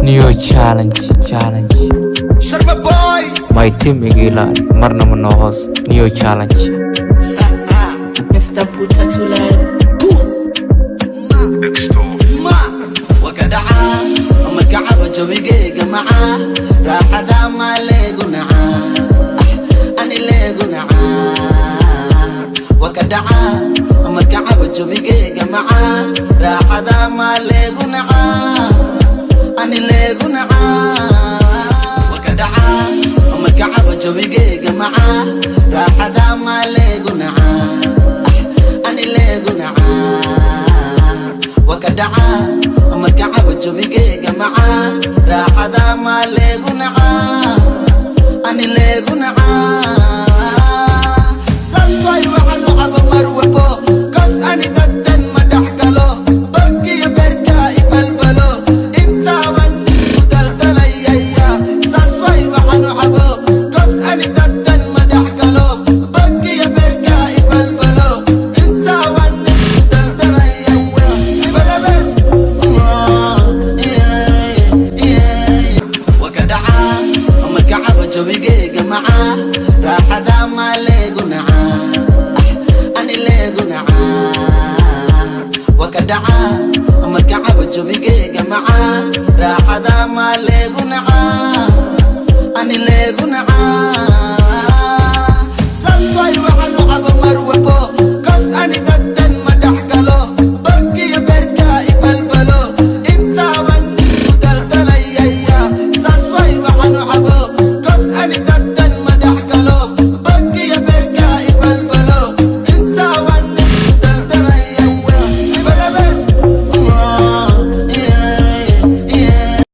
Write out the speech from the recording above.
New challenge, challenge. Sharma boy. My team iga ilaali, marna ma noo hoos. New challenge. Mr. Putatulai. Ma waka dhacaa markacaba jawigayga macaa, raaxada ma leegu nacaa, ani leegu nacaa. Waka dhacaa markacaba jawigayga macaa, raaxada ma leegu nacaa, ani leegu nacaa. Waka dhacaa markacaba jawigayga macaa, raaxada ma leegu nacaa, ani leegu nacaa. Waka dhacaa markacaba jawigayga macaa, raaxada ma leegu nacaa, ani leegu nacaa. Saas waay waxaan u cabo mar walbo, 'cause ani dad dhan ma dhex galo, bagiyo beerka i balbalo intaaban isku daldalayaya. Saas waay waxaan u cabo, 'cause ani dad dhan ma dhex galo, bagiyo beerka i balbalo intaaban isku daldalayaya. Balbalo. Waka dhacaa markacaba jawigayga macaa, raaxada ma leegu nacaa, ani leegu nacaa. Waka dhacaa markacaba jawigayga macaa, raaxada ma leegu nacaa, ani leegu nacaa.